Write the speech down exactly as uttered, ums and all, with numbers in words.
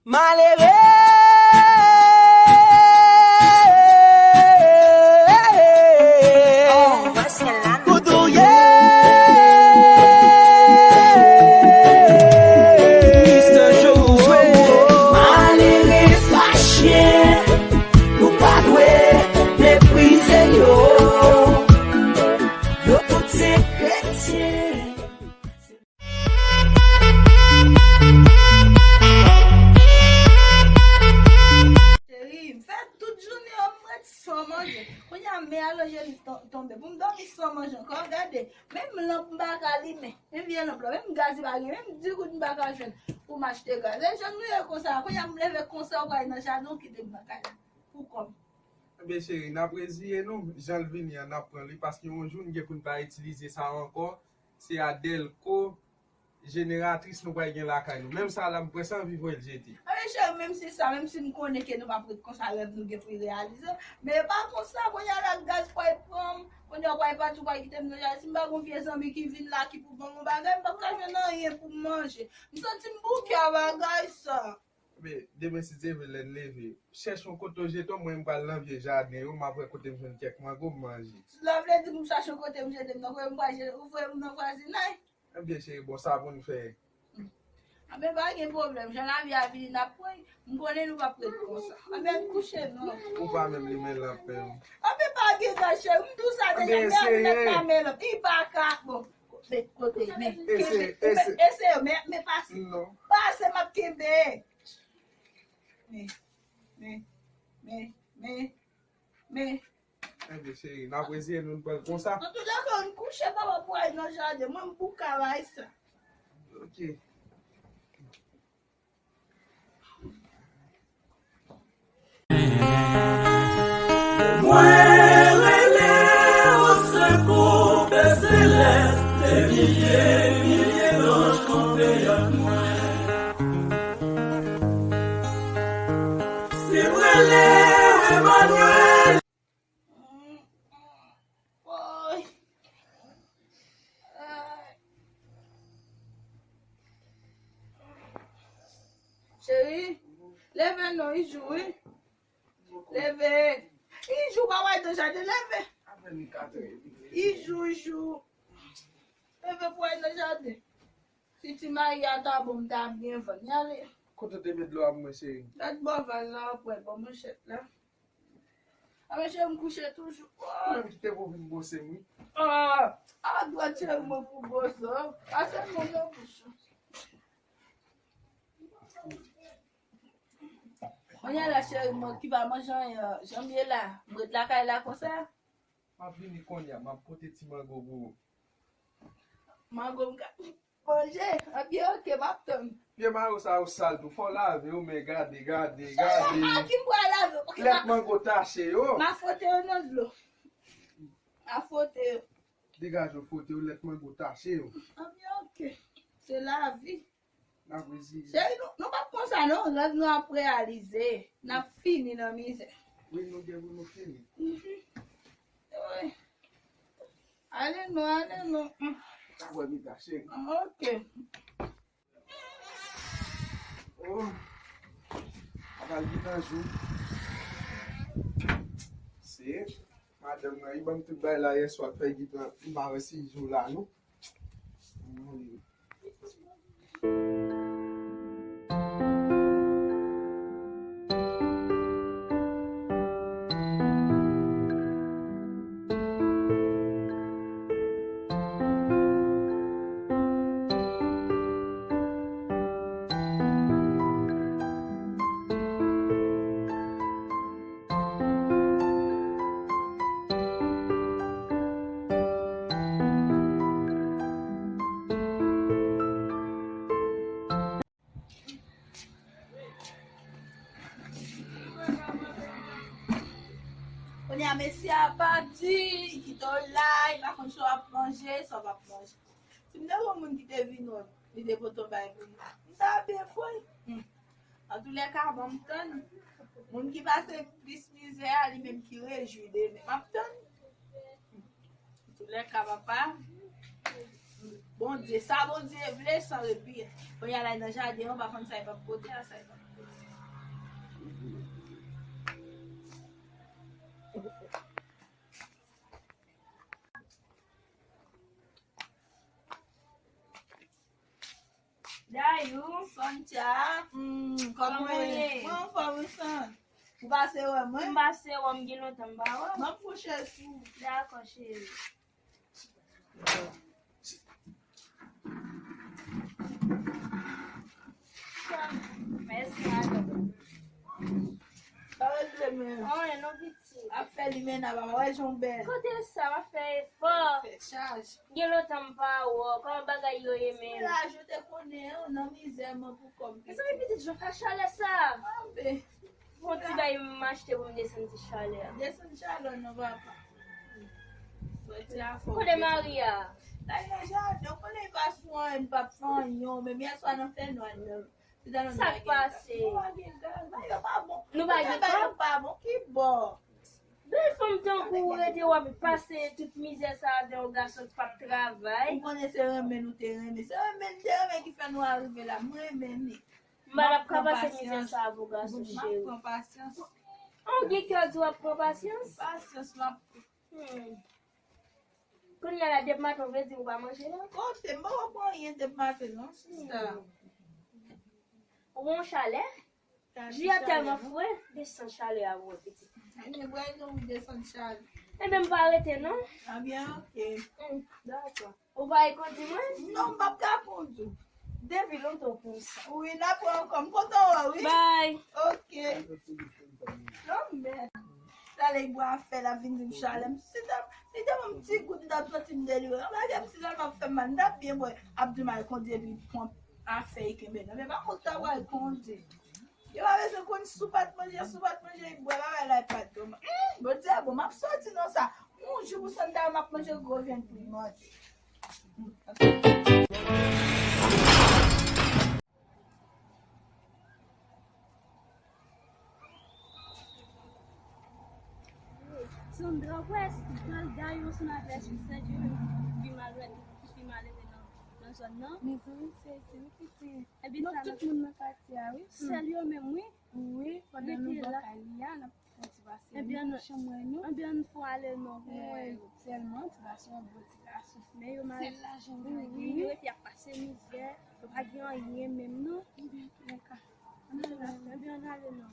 Malere, kote w ye? Mister Joe. Malere pa chen, nou pa dwe meprize yo. Yo tout se kretyen. Cheri, m fè tout jounen an, m ret san manje. Kounye a, men alonje li ton- tonbe. Pou m dòmi san manje ankò, gade. Menm lanp m pa ka limen. Menm vye lanp la, menm gaz li pa gen, menm di goud m pa ka jwenn pou m achte gaz. E jan nou ye konsa, kounye a m leve konsa, ou pral nan jaden, ou kite m nan kay la. Pou kòm. Ebyen, cheri, n ap reziye nou. Jan l vini an, n ap pran li, paske yon jou, n gen pou n pa itilize sa ankò. Se a Delco jeneratris nou pral gen lakay nou. Menm sa la, m prèske anvi voye l jete. Ebyen, cheri, menm si sa, menm si m konnen ke nou p ap ret konsa, rèv nou gen pou l reyalize. Men e pa konsa, kounye a la, gaz pral pran m, kounye a w pral pati, w pral kite m nan jaden. Si m pa gen yon vye zanmi ki vin la, ki pou ban m yon bagay, m p ap ka jwenn anyen pou m manje. M santi m bouke a bagay sa. Men, demen, si Dye vle, lè n leve, chèche yon kote w jete w, mwen, m pral nan vye jaden yo, m ap wè kote m jwenn kèk mango, m manje. Sa vle di pou m chache yon kote m jete m nan, kote m pral jete, ou voye m nan vwazinay? Ebyen, cheri, bon, sa pou n fè. Anben, pa gen pwoblèm. Jan lavi a vini, n ap pran. M konnen nou p ap ret konsa. Anben, n kouche, non. Ou pa menm limen lanp menm. Anben, pa gen kay, cheri. M di w sa deja, men mèt pa men lanp. Li pa ka. Bon, kote, kote, men. Eseye, eseye. Eseye, men, men pase. Non. Pase, m ap kenbe. Men, men, men, men, men. Ebyen, cheri, n ap reziye nou, n pran l konsa. Antoulèka, n kouche, papa, pou al nan jaden. Mwen, m pou kay sa. Ok. Mwen rele o sekou, Pè Selès, de milye, milye zanj kanpe ak mwen. Si m rele w Emanyèl. Woy. Cheri, leve non, i jou, wi. Leve. I jou, pa wè deja de leve. I jou, i jou. Leve pou al nan jaden. Si ti mayi a ta bon, m ta byen vann. N ale. Kote w te met dlo a pou mwen, cheri? Gad bò vaz la, w ap wè bò manchèt la. A, mesye, m kouche toujou. Ou menm ki te pou vin bwose m, wi. Ah, a dwat cheri mwen pou bwose w. Pase men nan bouch ou. Kounye a la, cheri mwen ki pa manje anyen, jan m ye la, m ret lakay la konsa. M ap vini kounye a, m ap pote ti mango pou ou. Mango m ka manje, ebyen, ok, m ap tann. Pye mayo sa yo sal tou, fò w lave yo, men gade, gade, gade. Cheri, a ki m pral lave? Ok, lèt mango tache yo. M a fwote yo nan dlo. M a fwote yo. Degaje w, fwote yo, lèt mango tache yo. Ebyen, ok. Se lavi. N ap reziye. Cheri, nou, nou p ap konsa non. Rèv nou ap reyalize. N ap fini nan mizè. Wi, nou gen pou nou fini. Mhm. Wi. Ale non, ale non. N ap wè pita, cheri. Ok. Oh. Pral gen tan jou. Se madanm nan, li ban m tout bagay la yè swa, fè gen tan, m pa wè si jou la non. Kounye a, mesye a pati, li kite w la, li pa konn sa w ap manje, sa w p ap manje. Si m te gen yon moun ki te vin wè m, li te pote yon bagay pou mwen, m ta byen pran l. Hmm. Antoulèka, ban m tann. Moun ki pase plis mizè a, li menm ki rejwi demen. M ap tann. Antoulèka, papa. Bondye, sa Bondye vle, sa ret byen. Kounye a la nan jaden an, pa konn sa e p ap pote a, sa e p ap pote. Dayou, Santia, mm, kòman w ye? Mwen anfòm wi, San. Ou pase wè mwen? M pase wè w, m gen lontan m pa wè w. M ap kouche sou. Dakò, cheri. Mèsi, madanm. Pa regle men. Anyen non, pitit. Ap fè limena, papa, wè jan w bèl. Kote sa, w ap fè efò. Fè chaj. Gen lontan m pa wè w, kòman bagay yo ye menm? Laj ou te konnen, ou nan mizè, mwen pou kòm pitit. Mezanmi, pitit, jan fè chalè sa. Anben. Bon ti bay m achte pou m desann ti chalè a. Desann chalè non, papa. Soti a fò. Kote Maria? Lay nan jaden, ou konnen li pa sou anyen, li p ap fè anyen, menm yèswa nan fènwa li. Sa k pase? Nou pa gen gaz. Bagay yo pa bon. Nou pa gen gaz? Bagay yo pa bon. Ki bò? Bèl fanm tankou w rete w ap pase tout mizè sa avè yon gason k p ap travay. Ou konnen se renmen nou te renmen. Se renmen nou te renmen ki fè nou arive la. M renmen li. M pa t ap ka pase mizè sa avè w, gason cheri. M ap pran pasyans. An, gen kè w di w ap pran pasyans? Pasyans m ap. Hmm. Kounye a la, depi maten, w vle di w pa manje la? Kote, m poko pran anyen depi maten non, sista. Hmm. Ou wè yon chalè? Ji a tèlman fre, desann chalè a pou wè pitit. Ebyen, bwè dlo wi, desann chalè. Ebyen, m pa rete non. Ebyen, oke. Hmm, dakò. Ou pa kondi mwen? Non, m p ap ka kondi w. Depi lontan w konsa. Wi, n ap wè ankò. M kontan wè w, wi. Bay. Oke. Non, mèd. Talè l bwè afè l ap vin di m chalè. M si t ap, li te ban m ti gout, m t ap santi m delire. Yon bagay m si tèlman ap fè m mal. M t ap byen bwè. Ap di m al kondi epi l pran afè l kenbe nan men. Pa kont sa w al kondi. Yo pa bezwen konn si w pa t manje, si w pa t manje, bwè bagay la e pa t bon. Hum, Bondye bon, m ap soti nan sa. Yon jou pou Santa m ap manje gwo vyann pou l manje. Sandra West, Gal Dayon, son avè Sandra, ki pi malwè, ki pi malere nan, nan zòn nan. Mezanmi, se, se yon pitit. Ebyen, tout moun nan katye a, wi. Sèl yo menm, wi. Wi, pandan nou bò kay li a, n ap fè yon ti pase. Ebyen, nou, chanm mwen nou. Ebyen, nou fò ale non, pou mwen. Sèlman, ti gason, bon ti gason. Men yo malere. Sèl lajan yo genyen. Wi, yo epi ap pase mizè. Yo pa gen anyen menm, non. Ebyen, ann ale non. Ebyen, ann ale non.